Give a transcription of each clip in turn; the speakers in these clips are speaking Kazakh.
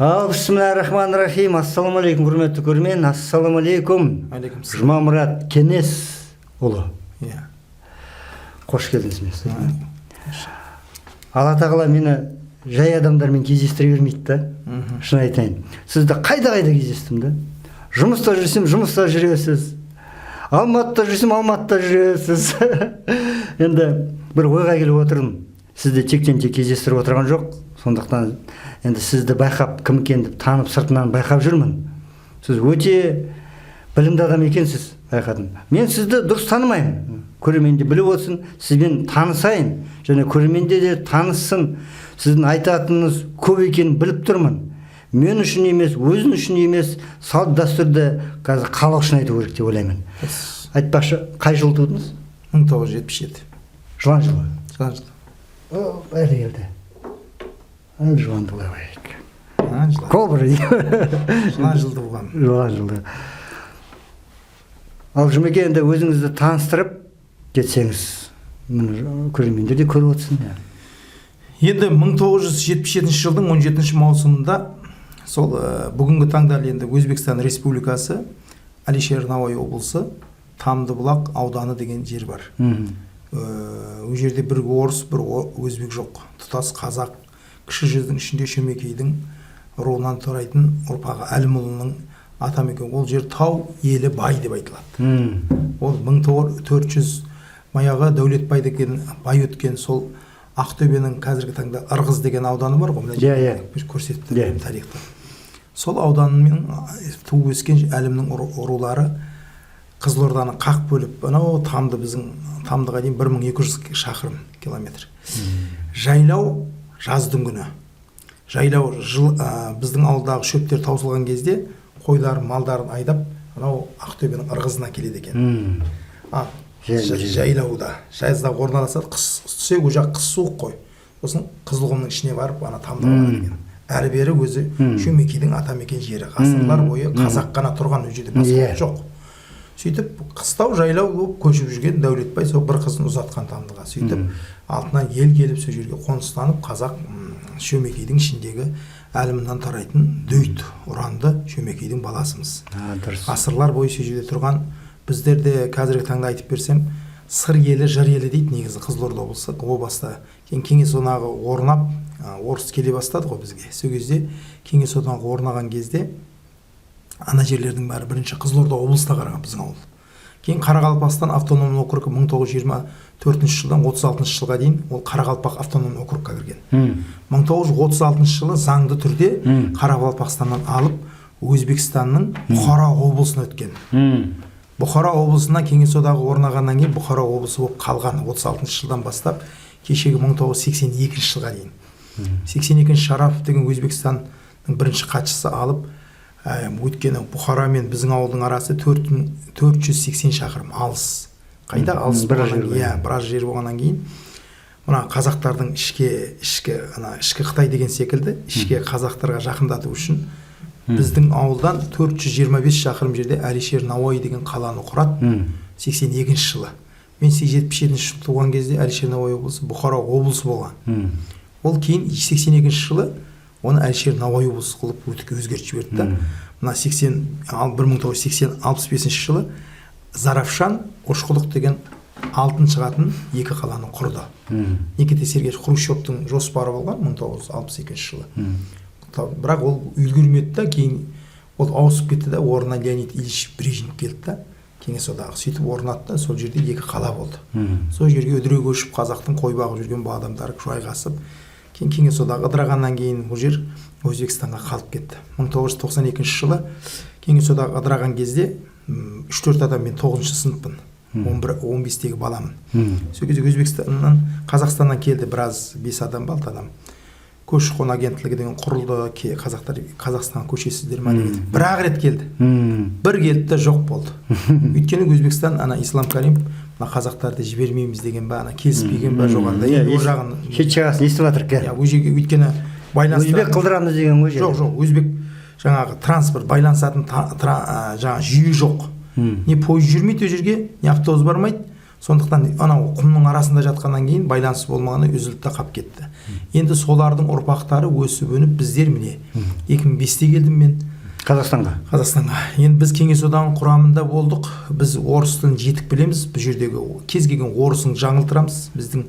Ал, бисмиллахи рахмани рахим. Ассалаумағалейкум, құрметті көрермен, ассалаумағалейкум. Алейкум ассалам. Жұмамұрат Кеңесұлы. Иә. Қош келдіңіз. Мен Алла тағала мені жай адамдармен кездестіре бермейді да. Шын айтайын, сізді қайда қайда кездестім да. Жұмыста жүрсем, жұмыста жүресіз, Алматыда жүрсем, Алматыда жүресіз. Енді бір ойға келіп отырмын, сізді тектен тек кездестіріп отырған жоқ. Сондықтан енді сізді байқап, кім екен деп танып, сыртынан байқап жүрмін. Сіз өте білімді адам екенсіз, байқадым. Мен сізді дұрыс танымаймын, көрермен де біліп отырсын, сізбен танысайын және көрерменде де таныссын. Сіздің айтатыныңыз көп екенін біліп тұрмын. Мен үшін емес, өзің үшін емес, салт дәстүрді қазір халық үшін айту керек деп ойлаймын. Айтпақшы, қай жылы тудыңыз? 1977. Жылан жылы. Жылан жылы. О, бәрі келді, әлі жыланды былай қояйық. А, жылан. Кобра. Жылан жылы туған. Жылан жылы. Ал, Жұмеке, енді өзіңізді таныстырып кетсеңіз, міне, көрермендер де көріп отырсын, иә. Енді 1977 жылдың 17 маусымында сол бүгінгі таңда енді Өзбекстан Республикасы, Әлишер Науаи облысы, Тамдыбұлақ ауданы деген жер бар. Ол жерде бір орыс, бір өзбек жоқ, тұтас қазақ. Кіші жүздің ішінде Шөмекейдің руынан тарайтын ұрпағы, Әлімұлының атамекен. Ол жер тау елі, бай деп айтылады. Ол 1400 баяғы Дәулетбай деген бай өткен. Сол Ақтөбенің қазіргі таңда Ырғыз деген ауданы бар ғой, мына Иә, иә. жерде көрсетті тарихта. Сол ауданмен туып өскен Әлімнің рулары Қызылорданы қақ бөліп, анау Тамды, біздің Тамдыға дейін 1200 шақырым, километр. Жайлау жаздың күні, жайлау жыл, біздің ауылдағы шөптер таусылған кезде қойларын, малдарын айдап, анау Ақтөбенің Ырғызына келеді екен. Жайлауда, жазда орналасады. Қыс түссе, ол жақ қыс суық қой, сосын Қызылқұмның ішіне барып, ана Тамдыға барады екен. Әрі бері өзі Шөмекейдің атамекен жері, ғасырлар бойы қазақ қана тұрған ол жерде, басқа жоқ. Сөйтіп қыстау, жайлау болып көшіп жүрген Дәулетбай сол бір қызын ұзатқан Тамдыға. Сөйтіп артынан ел келіп, сол жерге қоныстанып, қазақ, Шөмекейдің ішіндегі Әлімнен тарайтын Дөйт ұранды Шөмекейдің баласымыз. А, дұрыс. Ғасырлар бойы сол жерде тұрған. Біздер де қазіргі таңда айтып берсем, Сыр елі, жыр елі дейді негізі Қызылорда облысы о баста. Кейін Кеңес Одағы орнап, орыс келе бастады ғой бізге. Сол кезде, Кеңес Одағы орнаған кезде, ана жерлердің бәрі бірінші Қызылорда облысына қараған біздің ауыл. Кейін Қарақалпақстан автономный округі 1924 жылдан 36 жылға дейін ол Қарақалпақ автономный округқа кірген. 1936 жылы заңды түрде Қарақалпақстаннан алып, Өзбекстанның Бұхара облысына өткен. Бұхара облысына Кеңес Одағы орнағаннан кейін Бұхара облысы болып қалған 36 жылдан бастап кешегі 1982 жылға дейін. 82 Шарапов деген Өзбекстанның бірінші хатшысы алып, өйткені Бұхара мен біздің ауылдың арасы 480 шақырым алыс, қайда алыс Біраз болғаннан жер ғой. Иә, біраз жер болғаннан кейін мына қазақтардың ішкі ана ішкі Қытай деген секілді ішке қазақтарға жақындату үшін біздің ауылдан 425 шақырым жерде Әлишер Науаи деген қаланы құрады 82 жылы. Мен 77 жылы туған кезде Әлишер Науаи облысы Бұхара облысы болған. Ол кейін 82 жылы оны Әлишер Науаи облысы қылып өзгертіп жіберді да. Мына 80 ал 1980 65 жылы Зарафшан, Ұшқұдық деген алтын шығатын екі қаланы құрды. Никита Сергеевич Хрущевтің жоспары болған 1962 жылы. Бірақ ол үлгермеді да, кейін ол ауысып кетті да, орнына Леонид Ильич Брежнев келді да, Кеңес Одағы сөйтіп орнатты. Сол жерде екі қала болды. Сол жерге үдіре көшіп, қазақтың қой бағып жүрген бұл адамдар жайғасып, кейін Кеңес Одағы ыдырағаннан кейін бұл жер Өзбекстанға қалып кетті. 1992 жылы Кеңес Одағы ыдыраған кезде үш төрт адам, мен тоғызыншы сыныппын, 11 15-тегі баламын. Сол кезде Өзбекстаннан, Қазақстаннан келді біраз, бес адам ба, алты адам. Көші қон агенттігі деген құрылды. Қазақтар Қазақстанға көшесіздер ма деген. Бір ақ рет келді. Бір келді де, жоқ болды. Өйткені Өзбекстан ана Ислам Каримов мына қазақтарды жібермейміз деген ба, ана келіспеген ба жоғарыда. Иә. Енді ол жағын Шет жағасын естіп жатырық, иә. Иә, ол жерге өйткені байланыстыра Өзбек қылдырамыз деген ғой. Жоқ, өзбек жаңағы транспорт байланысатын жаңағы жүйе жоқ. Не пойыз жүрмейді ол жерге, не автобус бармайды. Сондықтан анау құмның арасында жатқаннан кейін байланыс болмағаннан үзілді де қап кетті. Енді солардың ұрпақтары өсіп өніп біздер міне 2005-те келдім мен Қазақстанға. Қазақстанға. Енді біз Кеңес Одағының құрамында болдық. Біз орыс тілін жетік білеміз. Бұл жердегі кез келген орысын жаңылтырамыз. Біздің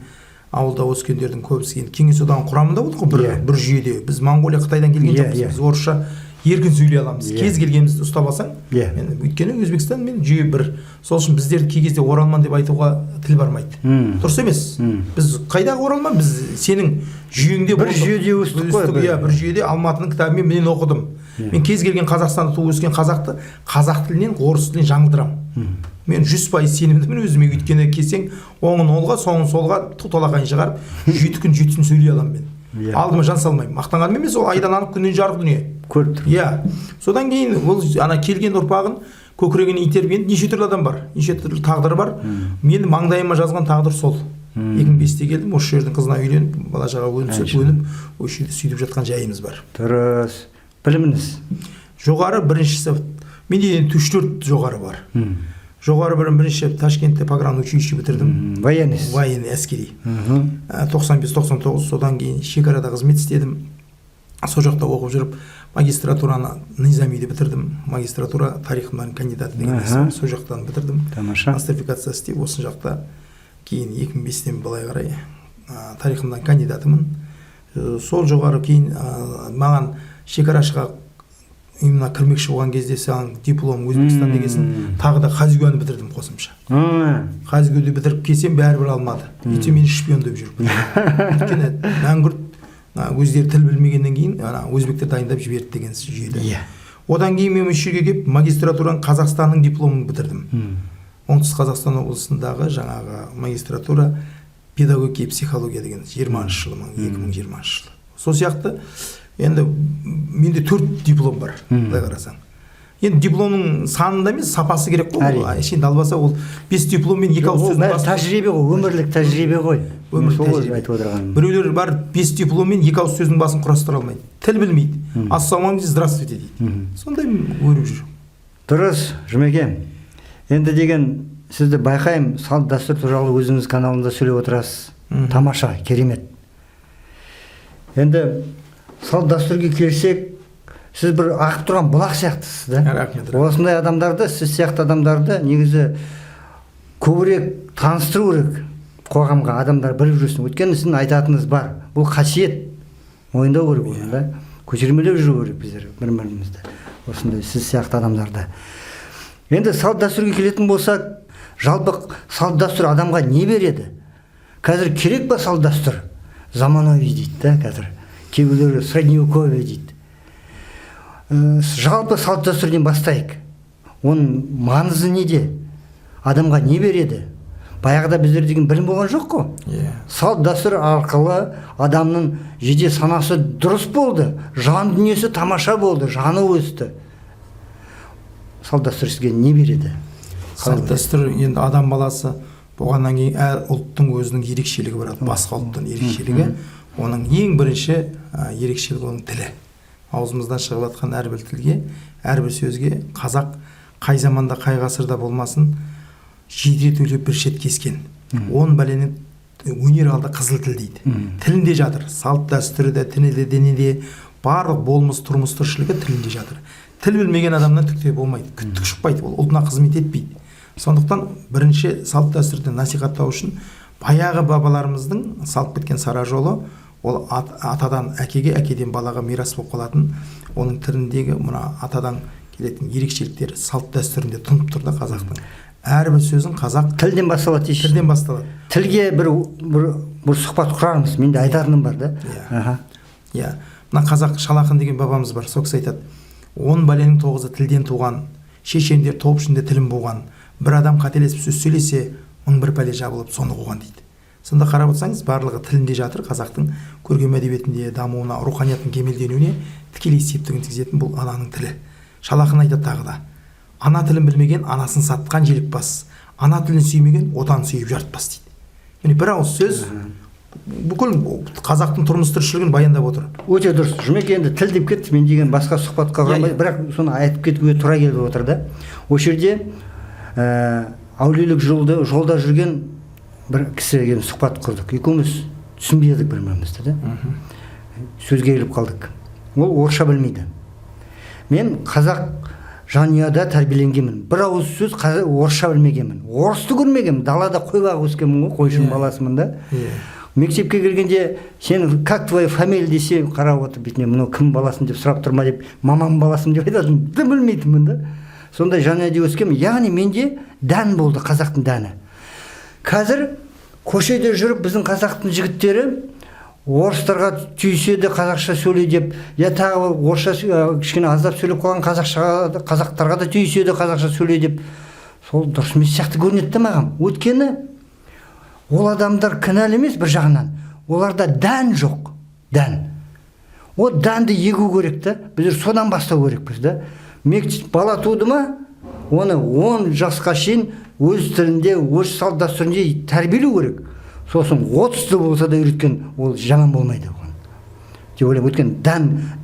ауылда өскендердің көбісі енді Кеңес Одағының құрамында болдық қой, бір, бір жүйеде. Біз Моңғолия, Қытайдан келген жоқпыз. Біз орысша еркін сөйлей аламыз. Кез келгенімізді ұстап алсаң, мен өйткені Өзбекстан мен жүйе бір. Сол үшін біздерді кей кезде оралман деп айтуға тіл бармайды. Дұрыс емес. Біз қайдағы оралман? Біз сенің жүйеңде бір жүйеде өстік қой. Иә, бір жүйеде. Алматының кітабымен мен оқыдым. Мен кез келген Қазақстанда туып өскен қазақты қазақ тілінен, орыс тілінен жаңылдырамын. Мен 100% сенімдімін өзіме, өйткені келсең, оңын оңға, соңын солға, туталақайын шығарып, жеті күн жетісін сөйлей аламын мен. Алдыма жан салмаймын. Мақтанғаным емес, ол айдан анық, күннен жарық дүние. Көріп тұрмын. Иә. Содан кейін ол ана келген ұрпағын көкірегіне итеріп, енді неше түрлі адам бар, неше түрлі тағдыр бар. Мен маңдайыма жазған тағдыр сол. 2005-те келдім, осы жердің қызына үйленіп, бала шаға өніп, өніп, осы жерде сөйтіп жатқан жайымыз бар. Дұрыс. Біліміңіз? Жоғары біріншісі, менде енді үш төрт жоғары бар. Жоғары білім бірінші Ташкентте погранучилище бітірдім. Военный. Военный, әскери. 95-99, содан кейін шекарада қызмет істедім. Сол жақта оқып жүріп магистратураны Низамиде бітірдім. Магистратура тарих ғылымдарының кандидаты деген нәрсе. Сол жақтан бітірдім. Тамаша. Нострификация істеп, осы жақта кейін 2005-тен былай қарай тарих ғылымдарының кандидатымын. Сол жоғары кейін маған шекарашыға именно кірмекші болған кезде саған диплом Өзбекстан дегесін, тағы да ҚазГЮА-ны бітірдім қосымша. ҚазГЮ-ді бітіріп келсем, бәрібір алмады. Өйтсе мені шпион деп жүр. Өйткені мәңгүрт өздері тіл білмегеннен кейін ана өзбектер дайындап жіберді деген жүйеде. Одан кейін мен осы жерге келіп магистратураның Қазақстанның дипломын бітірдім. Оңтүстік Қазақстан облысындағы жаңағы магистратура педагогика и психология деген 20-жылы, 2020 жылы. Сол сияқты енді менде төрт диплом бар, былай қарасаң. Енді дипломның санында емес, сапасы керек қой. Ол әшейін далбаса, ол бес дипломмен екі ауыз Ол сөздің бәрі тәжірибе ғой, өмірлік тәжірибе ғой. Өмірлік Сол ғой тәжірибе. айтып отырғаным. Біреулер бар, бес дипломмен екі ауыз сөздің басын құрастыра алмайды, тіл білмейді, ассалаумағалейкум, здравствуйте дейді. Сондай көріп жүр. Дұрыс, Жұмеке. Енді деген сізді байқаймын, салт дәстүр туралы өзіңіз каналында сөйлеп отырасыз. Тамаша, керемет. Енді салт дәстүрге келсек, сіз бір ағып тұрған бұлақ сияқтысыз да. Рахмет, рахмет. Осындай адамдарды, сіз сияқты адамдарды негізі көбірек таныстыру керек қоғамға, адамдар біліп жүрсін. Өйткені сіздің айтатыныңыз бар. Бұл қасиет. Мойындау керек оны да. Көтермелеп жүру керек біздер бір бірімізді. Осындай сіз сияқты адамдарды. Енді салт дәстүрге келетін болсақ, жалпы салт дәстүр адамға не береді? Қазір керек па салт дәстүр? Заманауи дейді да қазір. Кейбіреулері средневековье дейді. Жалпы салт дәстүрден бастайық. Оның маңызы неде? Адамға не береді? Баяғыда біздер деген білім болған жоқ қой. Салт дәстүр арқылы адамның жеке санасы дұрыс болды, жан дүниесі тамаша болды, жаны өсті. Салт дәстүр сізге не береді? Салт дәстүр енді адам баласы болғаннан кейін әр ұлттың өзінің ерекшелігі бар, басқа ұлттан ерекшелігі. Оның ең бірінші ерекшелігі оның тілі. Аузымыздан шығып жатқан әрбір тілге, әрбір сөзге қазақ қай заманда, қай ғасырда болмасын, жеті рет өлеп бір шет кескен. Он бәлені өнер алды қызыл тіл дейді. Тілінде жатыр. Салт дәстүрі де, тіні де, діні де, барлық болмыс, тұрмыс тіршілігі тілінде жатыр. Тіл білмеген адамнан түк те болмайды, түк шықпайды, ол ұлтына қызмет етпейді. Сондықтан бірінші салт дәстүрді насихаттау үшін баяғы бабаларымыздың салып кеткен сара жолы, ол атадан әкеге, әкеден балаға мирас болып қалатын, оның тіліндегі мына атадан келетін ерекшеліктер салт дәстүрінде тұнып тұр да қазақтың. Әрбір сөзін қазақ Тілден басталады дейсіз. Тілден басталады. Тілге бір сұхбат құрармыз. Менде айтатыным бар да. Иә. Аха. Иә. Мына қазақ Шалақын деген бабамыз бар, сол кісі айтады: 10 бәленің 9-ы тілден туған, шешендер топ ішінде тілін буған. Бір адам қателесіп сөз сөйлесе, мың бір пәле жабылып соны қуған дейді. Сонда қарап отырсаңыз, барлығы тілінде жатыр. Қазақтың көркем әдебиетінде дамуына, руханиятының кемелденуіне тікелей септігін тигізетін бұл ананың тілі. Шалақын айтады тағы да: ана тілін білмеген анасын сатқан желікбас, ана тілін сүймеген отан сүйіп жарытпас дейді. Міне, бір ауыз сөз бүкіл қазақтың тұрмыс тіршілігін баяндап отыр. Өте дұрыс, Жұмеке. Енді тіл деп кетті, мен деген басқа сұхбатқа Иә, құрамай, иә. бірақ соны айтып кетуге тура келіп отыр да. Осы жерде Әулиелік жолда жүрген бір кісіге сұхбат құрдық. Екеуміз түсінбедік бір-бірімізді да. Сөзге келіп қалдық. Ол орысша білмейді. Мен қазақ жанұяда тәрбиеленгенмін. Бір ауыз сөз орысша білмегенмін. Орысты көрмегенмін. Далада қой бағып өскенмін ғой, қойшының баласымын да. Мектепке келгенде сен как твоя фамилия десе, қарап отырып бетіне, мынау кім баласың деп сұрап тұр ма деп, мамам баласымын деп айтатынмын. Дым білмейтінмін да. Сондай жанұяда өскенмін. Яғни менде дән болды, қазақтың дәні. Қазір көшеде жүріп біздің қазақтың жігіттері орыстарға түйіседі, қазақша сөйле деп, я тағы орысша кішкене аздап сөйлеп қалған қазақшаға, қазақтарға да түйіседі, қазақша сөйле деп. Сол дұрыс емес сияқты көрінеді да маған. Өйткені ол адамдар кінәлі емес бір жағынан. Оларда дән жоқ, дән. Ол дәнді егу керек та, біздер содан бастау керекпіз да. Мектеп бала туды ма, оны 10 жасқа шейін өз тілінде, өз салт дәстүрінде тәрбиелеу керек. Сосын 30 болса да үйреткен ол жаман болмайды оған деп ойлаймын. Өйткені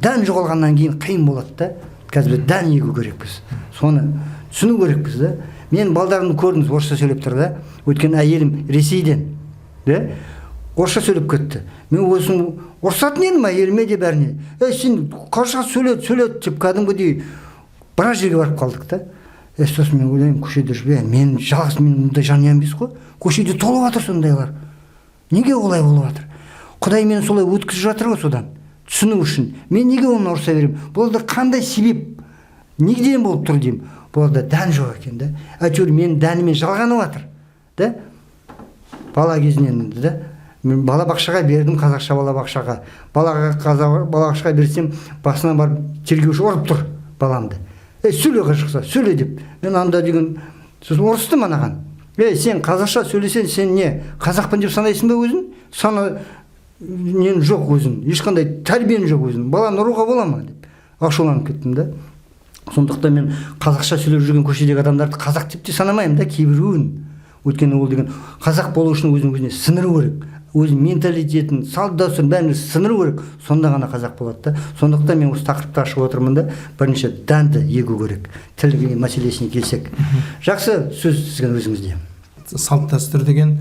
дән жоғалғаннан кейін қиын болады да. Қазір біз дән егу керекпіз, соны түсіну керекпіз да. Мен балдарымды көрдіңіз, орысша сөйлеп тұр да. Өйткені әйелім Ресейден да, орысша сөйлеп кетті. Мен өзім ұрысатын едім әйеліме де, бәріне. Ей, сен қазақша сөйле, сөйле деп кәдімгідей біраз жерге барып қалдық та. Сосын мен ойлаймын, көшеде жүріп, мен жалғыз, мен мұндай жанұя емес қой, көшеде толып жатыр сондайлар. Неге олай болып жатыр? Құдай мені солай өткізіп жатыр ғой, содан түсіну үшін. Мен неге оны ұрыса беремін? Бұларда қандай себеп, неден болып тұр деймін. Бұларда дән жоқ екен да. Әйтеуір менің дәніме жалғанып жатыр да. Бала кезінен да. Мен балабақшаға бердім, қазақша балабақшаға. Балаға қазақ балабақшаға берсем, басына барып тергеуші ұрып тұр баламды. Ей, сөйле қазақша, сөйле деп. Мен анда деген сосын ұрыстым анаған. Ей, сен қазақша сөйлесең, сен не, қазақпын деп санайсың ба өзің? Сана нен жоқ өзің, ешқандай тәрбиең жоқ өзің. Баланы ұруға бола ма деп ашуланып кеттім да. Сондықтан мен қазақша сөйлеп жүрген көшедегі адамдарды қазақ деп те санамаймын да кейбіреуін. Өйткені ол деген қазақ болу үшін өзін өзіне сіңіру керек. Өзінің менталитетін, салт дәстүрін бәрін сіңіру керек. Сонда ғана қазақ болады да. Сондықтан мен осы тақырыпты ашып отырмын да. Бірінші дәнді егу керек. Тіл мәселесіне келсек. Жақсы, сөз сіздің өзіңізде. Салт дәстүр деген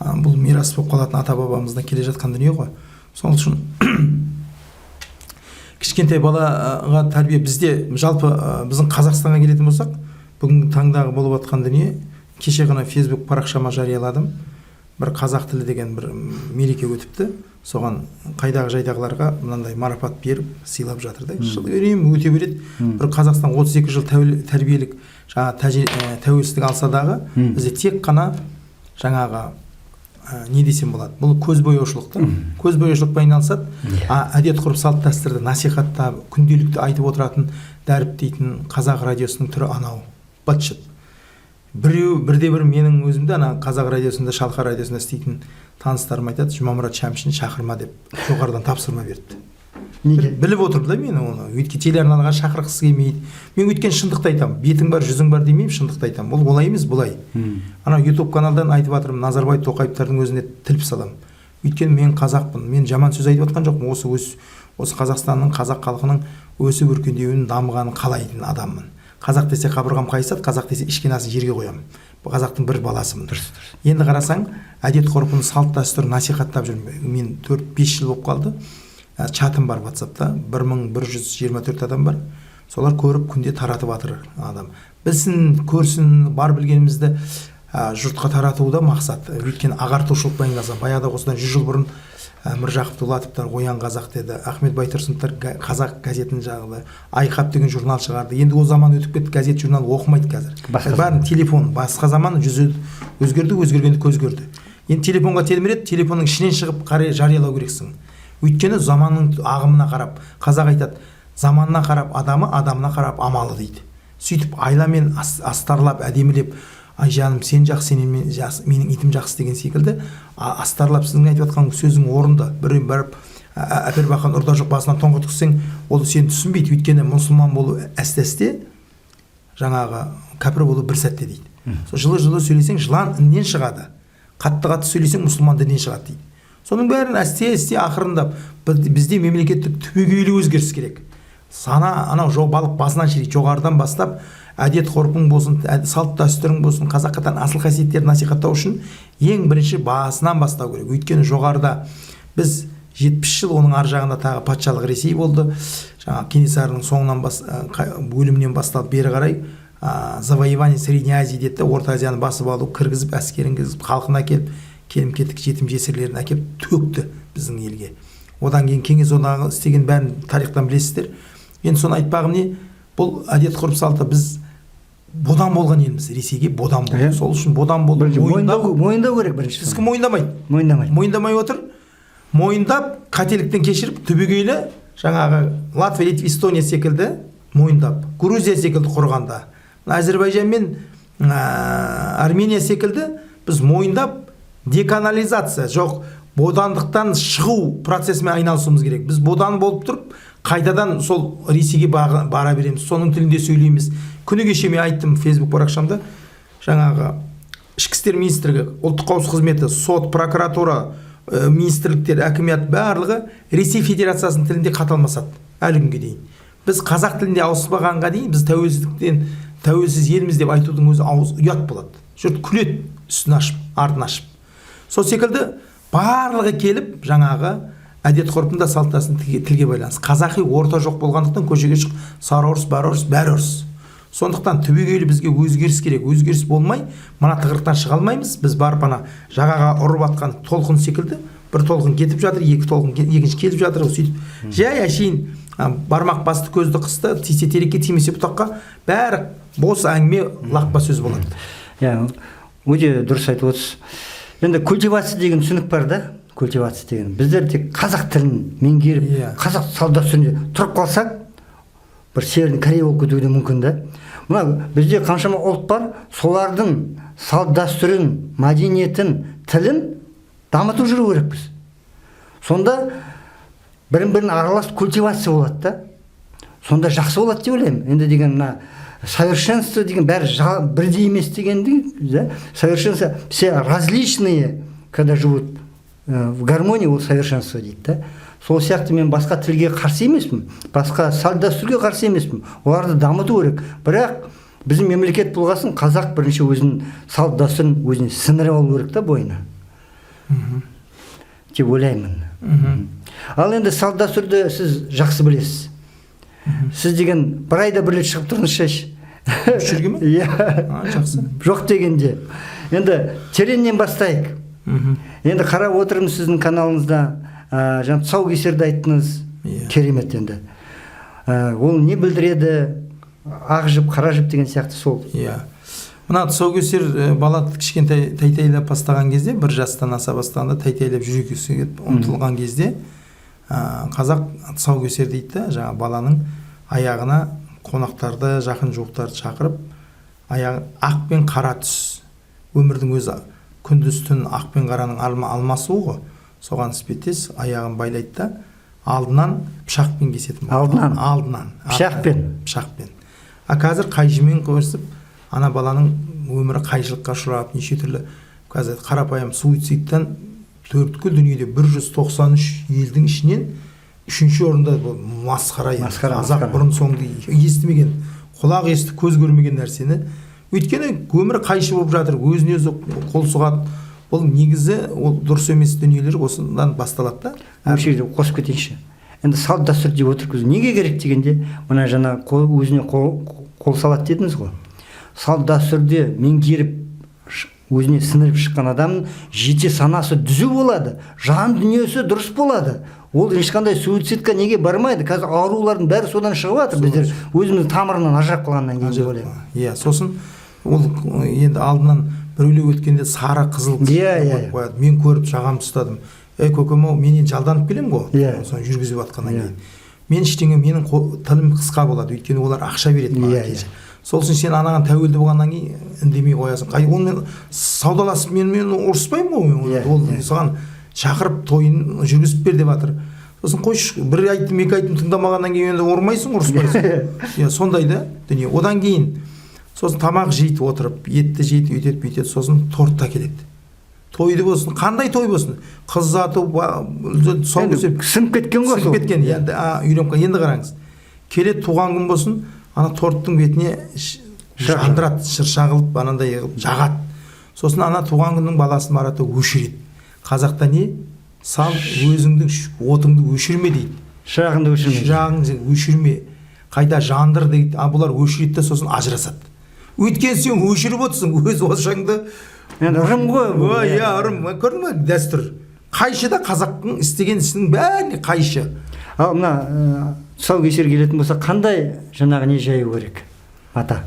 бұл мирас болып қалатын ата бабамыздан келе жатқан дүние ғой. Сол үшін кішкентай балаға тәрбие бізде жалпы, біздің Қазақстанға келетін болсақ, бүгінгі таңдағы болып жатқан дүние, кеше ғана Фейсбук парақшама жарияладым. Бір қазақ тілі деген бір мереке өтіпті. Соған қайдағы жайдағыларға мынандай марапат беріп сыйлап жатыр да. Жыл үнемі өте береді. Бір Қазақстан 32 жыл тәрбиелік жаңа тәуелсіздік алса дағы, бізде тек қана жаңағы не десем болады, бұл көз бояушылық та, көз бояушылықпен айналысады. А әдет ғұрып, салт дәстүрді насихаттап, күнделікті айтып отыратын, дәріптейтін қазақ радиосының түрі анау быт шыт. Біреу бірде бір менің өзімде ана қазақ радиосында, Шалқар радиосында істейтін таныстарым айтады, Жұмамұрат Шәмшіні шақырма деп жоғарыдан тапсырма беріпті. Неге? Біліп отыр да мені оны, өйткені телеарналарға шақырғысы келмейді. Мен өйткені шындықты айтамын, бетің бар, жүзің бар демеймін, шындықты айтамын. Ол олай емес, бұлай. Анау Ютуб каналдан айтып жатырмын, Назарбаев, Тоқаевтардың өзіне тіл саламын. Өйткені мен қазақпын, мен жаман сөз айтып жатқан жоқпын. Осы Қазақстанның, қазақ халқының өсіп өркендеуін, дамығанын қалайтын адаммын. Қазақ десе қабырғам қайысады, қазақ десе ішкен асын жерге қоямын. Қазақтың бір баласымын. Дұрыс, дұрыс. Енді қарасаң, әдет ғұрпын, салт дәстүрін насихаттап жүрмін. Мен 4-5 жыл болып қалды. Чатым бар WhatsAppта, 1124 адам бар. Солар көріп, күнде таратып жатыр адам. Білсін, көрсін, бар білгенімізді жұртқа тарату да мақсат. Өйткені ағартушылықпен айналысамын. Баяғыда осыдан 100 жыл бұрын Міржақып Дулатовтар «Оян, қазақ» деді, Ахмет Байтұрсыновтар «Қазақ» газетін жазды, «Айқап» деген журнал шығарды. Енді ол заман өтіп кетті, газет, журнал оқымайды қазір. Басқа бәрін телефон, басқа заман, жүзі өзгерді, өзгергенде көз көрді. Енді телефонға телміреді, телефонның ішінен шығып қарай жариялау керексің. Өйткені заманның ағымына қарап, қазақ айтады, заманына қарап адамы, адамына қарап амалы дейді. Сөйтіп айламен астарлап, әдемілеп, ай жаным, сен жақсы, сенен мен жақсы, менің итім жақсы деген секілді астарлап. Сіздің айтып жатқан сөзің орынды. Бір барып әпер бақан ұрда жоқ басынан тоңғытқызсаң, ол сені түсінбейді. Өйткені мұсылман болу әсте әсте, жаңағы кәпір болу бір сәтте дейді. Сол жылы жылы сөйлесең, жылан іннен шығады, қатты қатты сөйлесең, мұсылман діннен шығады дейді. Соның бәрін әсте әсте, ақырындап, бізде мемлекеттік түбегейлі өзгеріс керек. Сана анау балық басынан шіриді, жоғарыдан бастап әдет ғұрпың болсын, салт дәстүрің болсын, қазаққа тән асыл қасиеттерді насихаттау үшін ең бірінші басынан бастау керек. Өйткені жоғарыда біз 70 жыл, оның ар жағында тағы патшалық Ресей болды. Жаңағы Кенесарының соңынан өлімінен басталып бері қарай завоевание Средней Азии деді, Орта Азияны басып алу, кіргізіп, әскерін кіргізіп, халқын әкеліп, келім кетік жетім жесірлерін әкеліп төкті біздің елге. Одан кейін Кеңес Одағы істеген бәрін тарихтан білесіздер. Енді соны айтпағым не, бұл әдет ғұрып салты, біз бодан болған елміз, Ресейге бодан болдық. Сол үшін бодан болдық. Бірінші мойындау керек бірінші. Ешкім мойындамайды. Мойындамайды. Мойындамай отыр. Мойындап, қателіктен кешіріп, түбегейлі жаңағы Латвия, Литва, Эстония секілді мойындап, Грузия секілді құрғанда, Әзірбайжан мен Армения секілді біз мойындап, деканализация жоқ, бодандықтан шығу процесімен айналысуымыз керек. Біз бодан болып тұрып, қайтадан сол Ресейге бара береміз, соның тілінде сөйлейміз. Күні кеше мен айттым Facebook парақшамда, жаңағы ішкі істер министрлігі, ұлттық қауіпсіздік қызметі, сот, прокуратура, министрліктер, әкімият барлығы Ресей Федерациясының тілінде хат алмасады әлі күнге дейін. Біз қазақ тілінде ауыспағанға дейін біз тәуелсіз елміз деп айтудың өзі ауыз ұят болады. Жұрт күледі, үстін ашып, артын ашып. Сол секілді барлығы келіп жаңағы әдет ғұрпында салт дәстүрін тілге байланысты. Қазақи орта жоқ болғандықтан көшеге шық, сары орыс, бары орыс, бәрі орыс. Сондықтан түбегейлі бізге өзгеріс керек. Өзгеріс болмай мына тығырықтан шыға алмаймыз. Біз барып ана жағаға ұрып атқан толқын секілді бір толқын кетіп жатыр, екі толқын екінші келіп жатыр. Сөйтіп жай әшейін, бармақ басты, көзді қысты, тисе терекке, тимесе бұтаққа, бәрі бос әңгіме, лақпа сөз болады. Иә, өте дұрыс айтып отырсыз. Енді культивация деген түсінік бар да, культивация деген. Біздер тек қазақ тілін меңгеріп, қазақ салт дәстүрінде тұрып қалсақ, бір Северный Корея болып кетуі де мүмкін да. Мына бізде қаншама ұлт бар, солардың салт дәстүрін, мәдениетін, тілін дамытып жүру керекпіз. Сонда бірін-бірін араласып культивация болады да. Сонда жақсы болады деп ойлаймын. Енді деген мына совершенство деген бәрі бірдей емес дегенді, да? Совершенство, все различные, когда живут в гармонии, ол совершенство дейді да. Сол сияқты мен басқа тілге қарсы емеспін, басқа салт дәстүрге қарсы емеспін, оларды дамыту керек. Бірақ біздің мемлекет болғасын, қазақ бірінші өзінің салт дәстүрін өзіне сіңіріп алу керек та бойына деп ойлаймын. Ал енді салт дәстүрді сіз жақсы білесіз. Сіз деген бір айда бір рет шығып тұрыңызшы. Осы жерге ме? Иә. А, жақсы. Жоқ дегенде. Енді тереңнен бастайық. Енді қарап отырмын сіздің каналыңызда, жаңа тұсаукесерді айттыңыз. Керемет енді. Ол не білдіреді? Ақ жіп, қара жіп деген сияқты сол. Иә. Мына тұсаукесер, бала кішкентай тәйтәйлеп бастаған кезде, бір жастан аса бастағанда тәйтәйлеп жүргісі келіп ұмтылған кезде, қазақ тұсаукесер дейді да, жаңа баланың аяғына қонақтарды, жақын жуықтарды шақырып, аяғы ақ пен қара түс, өмірдің өзі күндіз түн ақ пен қараның алмасуы ғой, соған іспеттес аяғын байлайды да, алдынан пышақпен кесетін болды. Алдынан? Алдынан. Пышақпен? Пышақпен. А қазір қайшымен кесіп, ана баланың өмірі қайшылыққа ұшырап, неше түрлі қазір қарапайым суицидтан төрткүл дүниеде 193 елдің ішінен үшінші орында. Бұл масқара енді. Масқара, Қазақ масқара. бұрын соңды естімеген, құлақ естіп, көз көрмеген нәрсені. Өйткені өмірі қайшы болып жатыр, өзіне өзі қол сұғады. Бұл негізі ол дұрыс емес дүниелер осыдан басталады да. Осы жерде қосып кетейінші. Енді салт дәстүр деп отырмыз. Неге керек дегенде, мына жаңа өзіне қол салады дедіңіз ғой. Салт дәстүрде меңгеріп, өзіне сіңіріп шыққан адамның жете санасы түзу болады, жан дүниесі дұрыс болады. Ол ешқандай суицидқа неге бармайды? Қазір аурулардың бәрі содан шығып жатыр. Біздер өзіміздің тамырынан ажырап қалғаннан кейін деп ойлаймын. Иә, сосын ол енді алдынан біреулер өткенде сары қызыл Иә, иә, қойып қояды. Мен көріп жағамды ұстадым. Ей, көкем ау, мен енді жалданып келемін ғой. Соны жүргізіп жатқаннан кейін. Мен ештеңе, менің тілім қысқа болады, өйткені олар ақша береді маған кейде. Сол үшін сен анаған тәуелді болғаннан кейін үндемей қоясың. Қай, онымен саудаласып, мен ұрыспаймын ғой, мен ол соған шақырып тойын жүргізіп бер деп жатыр. Сосын қойшы, бір айттым, екі айттым, тыңдамағаннан кейін енді ұрмайсың, ұрыспайсың. Иә, сондай да дүние. Одан кейін сосын тамақ жейді отырып, етті жейді, өйтеді, бүйтеді, сосын торт та келеді. Тойды болсын, қандай той болсын, қыз ұзату, тұсау Енді кесіп, сіңіп кеткен ғой сіңіп сол. кеткен, енді, үйреніп қалған. Енді қараңыз, Келеді, туған күн болсын, ана торттың бетіне жандырады, шырша қылып, анандай қылып жағады. Сосын ана туған күннің баласын барады да өшіреді. Қазақта не сал, өзіңдің отыңды өшірме дейді. Шырағыңды өшірме. Шырағыңды өшірме, қайта жандыр дейді. А бұлар өшіреді де, сосын ажырасады. Өйткені сен өшіріп отырсың өз ошағыңды. Енді ырым ғой бұл. Ой, иә, ырым. Көрдің бе, дәстүр қайшы да, қазақтың істеген ісінің бәріне қайшы. Ал мына тұсаукесер келетін болса, қандай жаңағы не жаю керек, ата?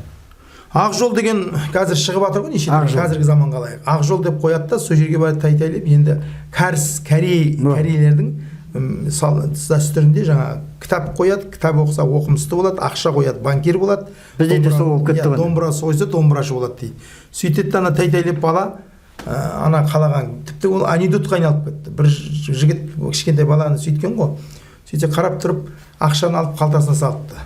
Ақ жол деген қазір шығып жатыр ғой неше Ақ түрлі, жол. қазіргі заманға лайық ақ жол деп қояды да, сол жерге барып тай тайлап. Енді кәріс, корей, корейлердің дәстүрінде жаңағы кітап қояды, кітап оқыса, оқымысты болады, ақша қояды, банкир болады. Бізде де сол болып кетті иә, ғой. Домбырасы қойса, домбырашы болады дейді. Сөйтеді да, ана тай тайлап бала ана қалаған, тіпті ол анекдотқа айналып кетті. Бір жігіт, кішкентай баланы сөйткен ғой. Сөйтсе, қарап тұрып, ақшаны алып қалтасына салыпты,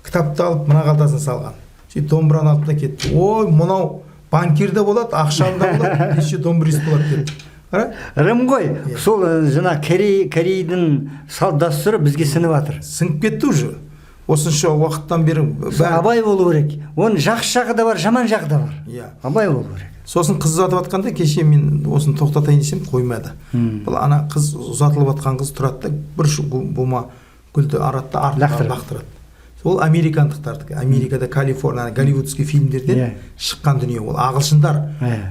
кітапты алып мына қалтасына салған, сөйтіп домбыраны алып та кетті. Ой, мынау банкир де болады, ақшалы да болады, еще домбырист болады деп. Қара. Ырым ғой. Иә. Сол жаңа корейдің салт дәстүрі бізге сіңіп жатыр. Сіңіп кетті уже осынша уақыттан бері Сол абай болу керек. Оның жақсы жағы да бар, жаман жағы да бар. Абай болу керек. Сосын қыз ұзатып жатқанда кеше мен осыны тоқтатайын десем, қоймады. Бұл ана қыз, ұзатылып жатқан қыз тұрады да, бір бума гүлді арады да, артына Лақтырады. лақтырады. Ол американдықтардікі. Америкада, Калифорния, ана голливудский фильмдерден шыққан дүние. Ол ағылшындар,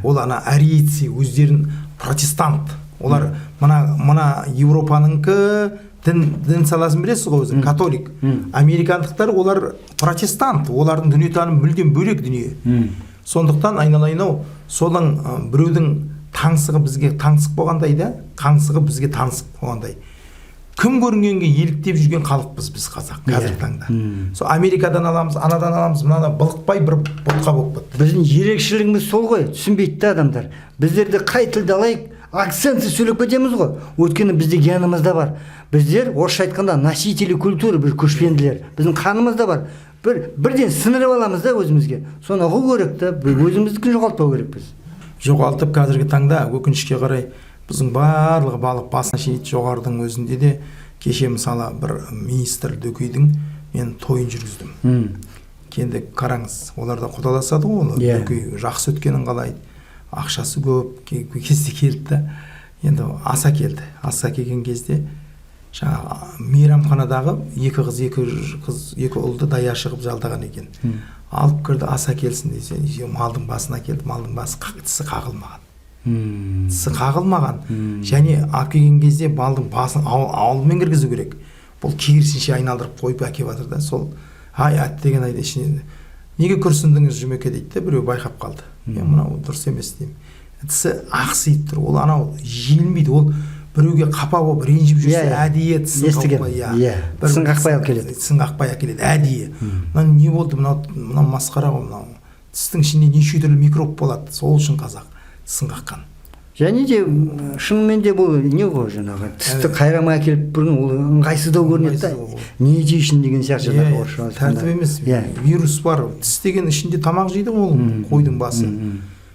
ол ана арийцы, өздерін протестант олар. Мына Европаныкі дін саласын білесіз ғой өзі, католик. Американдықтар олар протестант, олардың дүниетанымы мүлдем бөлек дүние. Сондықтан, айналайын ау, соның біреудің таңсығы бізге таңсық болғандай да, қаңсығы бізге таңсық болғандай, кім көрінгенге еліктеп жүрген халықпыз біз, қазақ, қазіргі таңда. Сол Америкадан аламыз, анадан аламыз, мынадан, былықпай бір ботқа болып кетті. Біздің ерекшелігіміз сол ғой, түсінбейді да адамдар. Біздерде қай тілді алайық, акцентсіз сөйлеп кетеміз ғой, өйткені бізде генімізде бар. Біздер, орысша айтқанда, носители культуры. Біз көшпенділер, біздің қанымызда бар. Бірден сіңіріп аламыз да өзімізге. Соны ұғу керек та, бір өзіміздікін жоғалтпау керекпіз. Жоғалтып, қазіргі таңда, өкінішке қарай, біздің барлығы балық басына шейді. Жоғарыдың өзінде де кеше, мысалы, бір министр дөкейдің мен тойын жүргіздім. Енді қараңыз, олар да құдаласады ғой ол. Дөкей жақсы өткенін қалайды, ақшасы көп. Кезде келді да, енді аса келді. Аса келген кезде жаңағы мейрамханадағы екі қыз, екі қыз, екі ұлды даяшы қылып жалдаған екен. Алып кірді, аса келсін десе, малдың басына келді. Малдың басы тісі қағылмаған. Тісі қағылмаған. Және алып келген кезде малдың басын ауылмен кіргізу керек, бұл керісінше айналдырып қойып әкеліп жатыр да. Сол, ай, әттеген ай, ішінен неге күрсіндіңіз, Жұмеке, дейді де, біреу байқап қалды. Е, мынау дұрыс емес деймін, тісі ақсиып тұр. Ол анау желінбейді, ол біреуге қапа болып, ренжіп жүрсе, Иә, иә. әдейі тісін Естігем. қақпай, иә. Тісін қақпай алып келеді. Тісін қақпай әкеледі әдейі. Мынау не болды, мынау масқара ғой, мынау тістің ішінде неше түрлі микроб болады. Сол үшін қазақ тісін қаққан. Және де шынымен де бұл не ғой, жаңағы тісті қайрамай әкеліп бұрын, ол ыңғайсыздау көрінеді да. Ыңғайсыздау ғой. Не жейсің деген сияқты, жаңағы орысша айтқанда. Тәртіп емес. Вирус бар. Тіс деген ішінде тамақ жейді ғой ол, қойдың басы.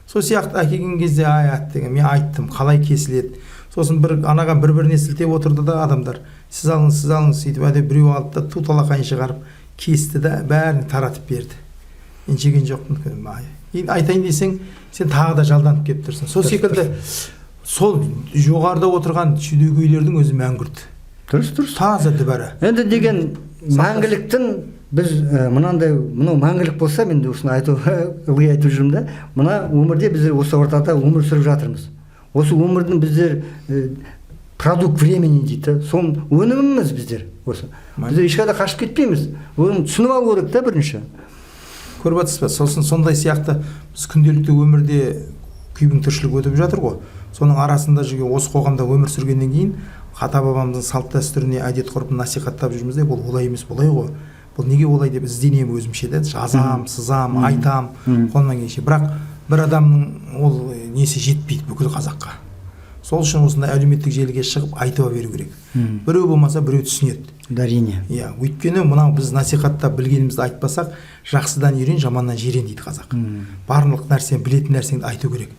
Сол сияқты әкелген кезде, ай, әттеген, мен айттым қалай кесіледі. Сосын бір анаған бір біріне сілтеп отырды да адамдар: сіз алыңыз, сіз алыңыз. Сөйтіп әде біреу алды да, ту талақайын шығарып кесті да, бәрін таратып берді. Мен жеген жоқпын. Ай, енді айтайын десең, сен тағы да жалданып келіп тұрсың. Сол секілді сол жоғарыда отырған шүдегейлердің өзі мәңгүрт. дұрыс дұрыс Таза дүбәрі. Енді деген мәңгіліктің біз мынандай, мынау мәңгілік болса, мен де осыны айту, ылғи айтып жүрмін да, мына өмірде біздер осы ортада өмір сүріп жатырмыз. Осы өмірдің біздер продукт времени дейді да, соның өніміміз біздер осы. Біздер ешқайда қашып кетпейміз, оны түсініп алу керек та бірінші. Көріп жатсыз ба? Сосын сондай сияқты біз күнделікті өмірде күйбең тіршілік өтіп жатыр ғой. Соның арасында жүрген, осы қоғамда өмір сүргеннен кейін ата бабамыздың салт дәстүріне, әдет ғұрпын насихаттап жүрміз де. Бұл олай емес, бұлай ғой, бұл неге олай деп ізденемін өзімше де, жазам, сызам, айтам қолымнан келгенше. Бірақ бір адамның ол несі жетпейді бүкіл қазаққа. Сол үшін осындай әлеуметтік желіге шығып айтып беру керек. Біреу болмаса, біреу түсінеді. Әрине. Иә, өйткені мынау біз насихаттап білгенімізді айтпасақ, жақсыдан үйрен, жаманнан жирен дейді қазақ. Барлық нәрсені, білетін нәрсеңді айту керек.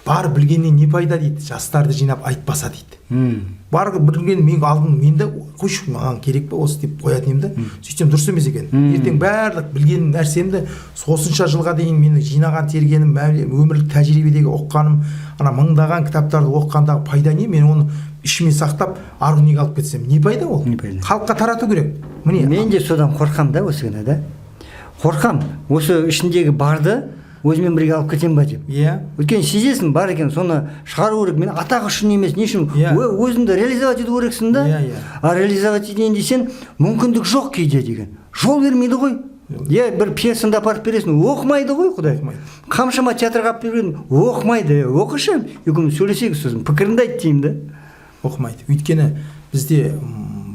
Бар білгеннен не пайда дейді, жастарды жинап айтпаса дейді. Бар білген мен алдым, мен де қойшы, маған керек пе осы деп қоятын едім да. Сөйтсем дұрыс емес екен. Ертең барлық білген нәрсемді осынша жылға дейін мені жинаған тергенім, өмірлік тәжірибедегі ұққаным, ана мыңдаған кітаптарды оқығандағы пайда не? Мен оны ішіме сақтап арғы дүниеге алып кетсем не пайда ол? Не пайда? Халыққа тарату керек. Міне, мен де содан қорқам да, осы күні да қорқам, осы ішіндегі барды өзімен бірге алып кетемін ба деп. Өйткені сезесің, бар екен, соны шығару керек. Мен атақ үшін емес, не үшін? Өзіңді реализовать ету керексің да. Иә, иә. А реализовать етейін десең, мүмкіндік жоқ кейде деген, жол бермейді ғой. Иә, бір пьесаңды апарып бересің, оқымайды ғой, құдай. Оқымайды. Қаншама театрға алып берген, оқымайды. Оқышы, екеуміз сөйлесейік, сосын пікіріңді айт деймін да. Оқымайды, өйткені бізде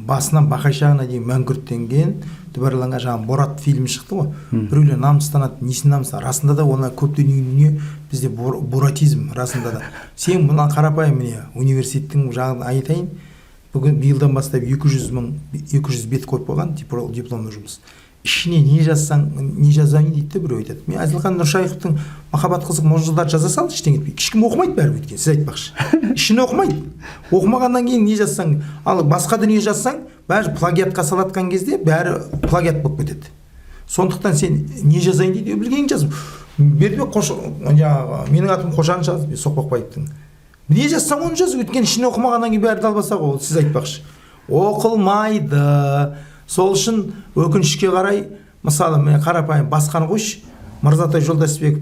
басынан бақайшағына дейін мәңгүрттенген, дүбәрланған. Жаңағы «Борат» фильмі шықты ғой, біреулер намыстанады. Несін намыстанады? Расында да, оны көптен дүние бізде боратизм. Расында да, сен мына қарапайым, міне, университеттің жағын айтайын. Бүгін, биылдан бастап 200 мың 200 бет қойып қойған дипломный жұмыс. Ішіне не жазсаң, не жазайын дейді де. Біреу айтады, мен Әзілхан Нұршайықовтың «Махаббат қызық мол жылдар» жаза сал, ештеңе етпейді, ешкім оқымайды бәрібір. Өйткені сіз айтпақшы, ішін оқымайды. Оқымағаннан кейін не жазсаң, ал басқа дүние жазсаң, бәрі плагиатқа салатқан кезде бәрі плагиат болып кетеді. Сондықтан сен не жазайын дейді, білгеніңді жаз. Бердібек Қош, жаңағы «Менің атым Қожаны» жаз, Соқпақбаевтың. Не жазсаң, оны жаз, өйткені ішін оқымағаннан кейін бәрі далбаса ғой ол, сіз айтпақшы, оқылмайды. Сол үшін, өкінішке қарай, мысалы, міне, қарапайым басқаны қойшы, Мырзатай Жолдасбеков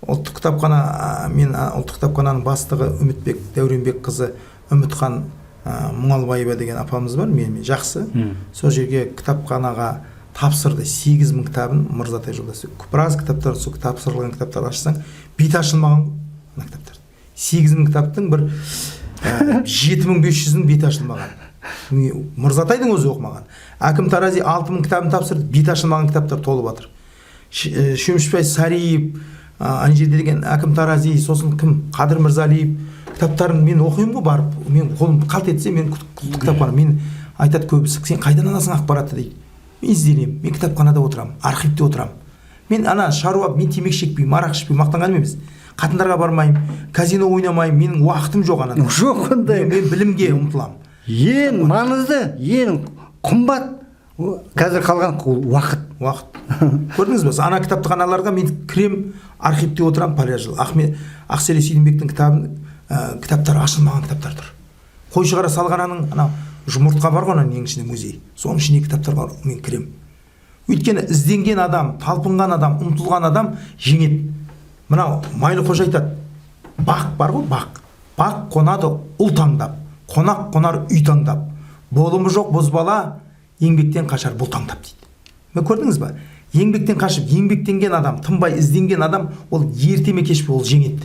ұлттық кітапхана, мен, ұлттық кітапхананың бастығы Үмітбек Дәуренбекқызы, Үмітхан Мұңалбаева деген апамыз бар менімен жақсы. Сол жерге, кітапханаға тапсырды 8000 кітабын Мырзатай Жолдасбеков. Біраз кітаптар, сол тапсырылған кітаптарды ашсаң, беті ашылмаған ғой ана кітаптар. 8000 кітаптың бір 7500-інің беті ашылмаған. Мырзатайдың өзі оқымаған. Әкім Тарази 6000 кітабын тапсырды, беті ашылмаған кітаптар толып жатыр. Шөмішбай Сариев, ана жерде деген Әкім Тарази, сосын кім, Қадыр Мырзалиев кітаптарын мен оқимын ғой барып. Мен қолым қалт етсе, мен кітапхана. Мен айтады көбісі: «Сен қайдан аласың ақпаратты?» – дейді. Мен ізденемін, мен кітапханада отырамын, архивте отырамын. Мен ана шаруа, мен темекі шекпеймін, арақ ішпеймін, мақтанғаным емес, қатындарға бармаймын, казино ойнамаймын, менің уақытым жоқ анандай. Жоқ ондай. Мен білімге ұмтыламын. Ең маңызды, ең қымбат қазір қалған ол уақыт. Уақыт. Көрдіңіз бе, ана кітапханаларға мен кірем, архивте отырамын париж жыл. Ахмет, Ақселеу Сейдімбектің кітабын, кітаптары ашылмаған кітаптар тұр. Қойшығара салғананың ана жұмыртқа бар ғой, ана ненің ішінде, музей, соның ішінде кітаптар бар, мен кірем. Өйткені ізденген адам, талпынған адам, ұмтылған адам жеңеді. Мынау Майлықожа айтады, бақ бар ғой, бақ, бақ қонады ұл таңдап, қонақ қонар үй таңдап, болымы жоқ бозбала еңбектен қашар бұлтаңдап дейді. Міне, көрдіңіз ба, еңбектен қашып, еңбектенген адам, тынбай ізденген адам, ол ерте ме, кеш пе, ол жеңеді.